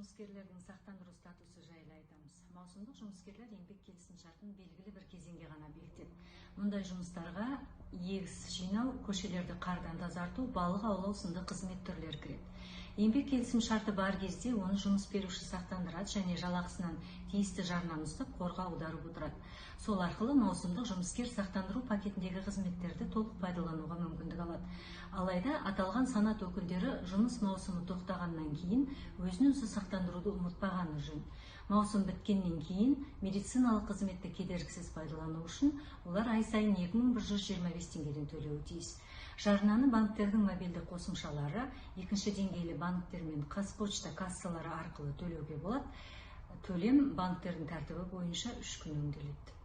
Жұмыскерлердің сақтандыру статусы жайлы айтамыз. Маусымдық жұмыскерлер еңбек келісімшартын белгілі бір кезеңге ғана бекітеді. Мұндай жұмыстарға егіс жинау, көшелерді қардан тазарту, балық аулау сынды қызмет түрлері кіреді. Еңбек келісімшарты бар кезде оны жұмыс беруші сақтандырады және жалақысынан тиісті жарнаны ұстап, қорға аударып отырады. Сол арқылы маусымдық жұмыскер сақтандыру пакетіндегі қызметтерді толық пайдалануға мүмкіндік алады. Алайда аталған санат өкілдері жұмыс маусымы тоқтағаннан кейін өзін өзі сақтандыруды ұмытпағаны жөн. Маусым біткеннен кейін медициналық қызметті кедергісіз пайдалану үшін олар ай сайын 2125 теңгеден төлеуі тиіс. Жарнаны банктердің мобильді қосымшалары, екінші деңгейлі банктер мен Қазпочта кассалары арқылы төлеуге болады. Төлем банктердің тәртібі бойынша 3 күн өңделеді.